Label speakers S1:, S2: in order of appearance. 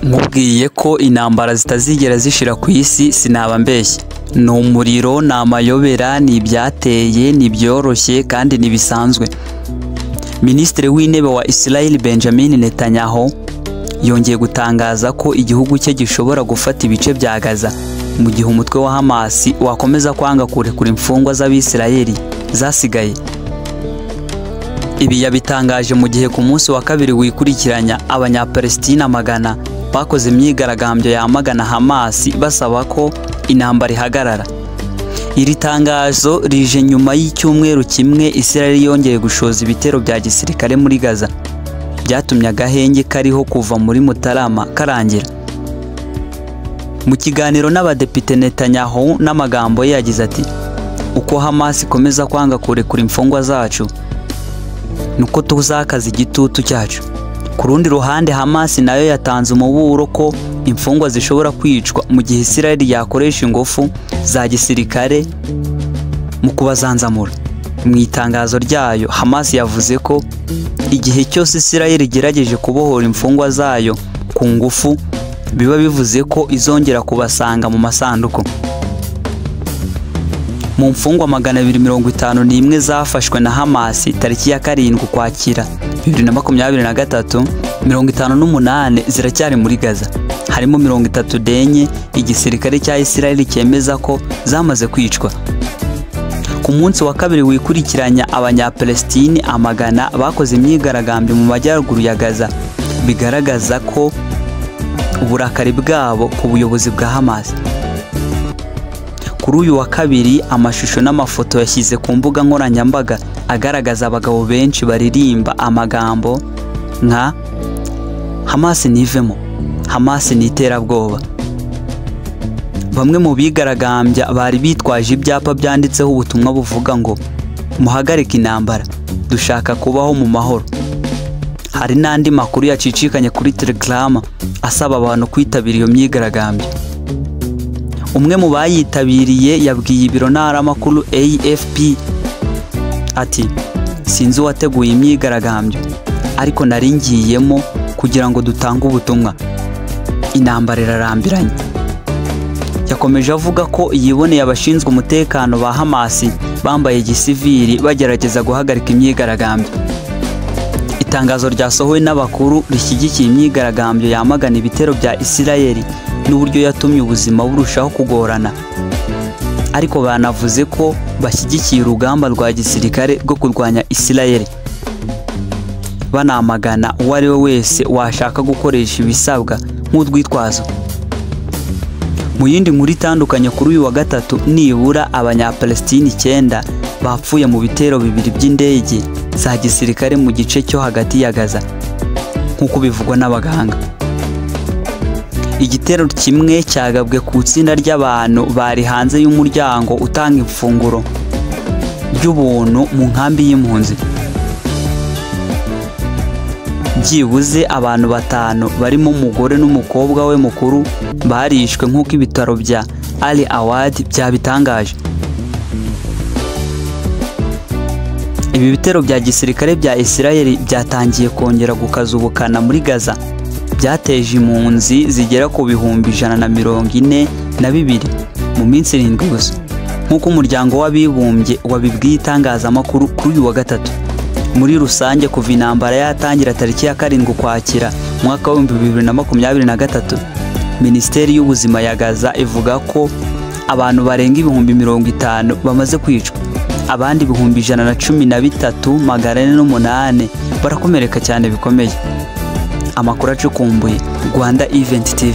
S1: Nkubwiye ko intambara zitazigera zishira ku isi sinaba mbeshye. Ni umuriro, ni amayobera, ni ibyateye, ni ibyoroshye kandi ntibisanzwe. Minisitiri w'Intebe wa Israel Benjamin Netanyahu yongeye gutangaza ko igihugu cye gishobora gufata ibice bya Gaza mu gihe umutwe wa Hamas wakomeza kwanga kurekura imfungwa z'Abisirayeli zasigaye. Ibi yabitangaje mu gihe ku munsi wa kabiri wikurikiranya Abanyapalestina magana bakoze imyigaragambyo yamagana Hamas basaba ko intambara ihagarara. Iri tangazo rije nyuma y'icyumweru kimwe Israel yongeye gushoza ibitero bya gisirikare muri Gaza, byatumye agahenge kariho kuva muri Mutarama karangira. Mu kiganiro n'abadepite Netanyahu n'amagambo ye yagize ati: "Uko Hamas ikomeza kwanga kurekura imfungwa zacu, nuko tuzakaza igitutu cyacu." Ku rundi ruhande Hamas nayo yatanze umuburo ko imfungwa zishobora kwicwa mu gihe Israel yakoresha ingufu za gisirikare mu kubazanzamura. Mu itangazo ryayo Hamas yavuze ko igihe cyose Israel igerageje kubohora imfungwa zayo ku ngufu biba bivuze ko izongera kubasanga mu masanduku. Mu mfungwa 251 zafashwe na Hamas tariki ya 7 Ukwakira 2023, 58 ziracyari muri Gaza, harimo 34 igisirikare cya Israel cyemeza ko zamaze kwicwa. Ku munsi wa kabiri wikurikiranya Abanyapalestine amagana bakoze imyigaragambyo mu majyaruguru ya Gaza, bigaragaza ko uburakari bwabo ku buyobozi bwa Hamas. Kuri uyu wa kabiri amashusho n'amafoto yashyize ku mbuga nkoranyambaga agaragaza abagabo benshi baririmba amagambo nka Hamas nivemo, Hamas ni iterabwoba. Bamwe mu bigaragambya bari bitwaje ibyapa byanditseho ubutumwa buvuga ngo muhagarike intambara, dushaka kubaho mu mahoro. Hari n'andi makuru yacicikanye kuri Telegram asaba abantu kwitabira iyo myigaragambyo. Umwe mu bayitabiriye yabwiye ibiro ntaramakuru AFP ati: "Sinzi uwateguye imyigaragambyo, ariko nari ngiyemo kugira ngo dutange ubutumwa. Intambara irarambiranye." Yakomeje avuga ko yiboneye abashinzwe umutekano ba Hamas bambaye gisivili bagerageza guhagarika imyigaragambyo. Itangazo ryasohowe n'abakuru rishyigikiye imyigaragambyo yamagana ibitero bya Israel n'uburyo yatumye ubuzima burushaho kugorana, ariko banavuze ko bashyigikiye urugamba rwa gisirikare rwo kurwanya Israel, banamagana uwo ari we wese washaka gukoresha ibisabwa nk'urwitwazo. Mu yindi nkuru itandukanye kuri uyu wa gatatu, nibura Abanyapalestine 9 bapfuye mu bitero bibiri by'indege za gisirikare mu gice cyo hagati ya Gaza, nk'uko bivugwa n'abaganga. Igitero kimwe cyagabwe ku itsinda ry'abantu bari hanze y'umuryango utanga ifunguro ry'ubuntu mu nkambi y'impunzi. Byibuze abantu 5 barimo umugore n'umukobwa we mukuru barishwe nk'uko ibitaro bya Ali Awad byabitangaje. Ibi bitero bya gisirikare bya Israel byatangiye kongera gukaza ubukana muri Gaza, byateje impunzi zigera ku 142,000 mu minsi 7 gusa, nk'uko umuryango w'abibumbye wabibwiye itangazamakuru kuri uyu wa gatatu. Muri rusange kuva intambara yatangira tariki ya 7 Ukwakira mwaka wa 2023, Minisiteri y'Ubuzima ya Gaza ivuga ko abantu barenga 50,000 bamaze kwicwa, abandi 113,408 barakomereka cyane bikomeye. Amakuru acukumbuye, Rwanda Event TV.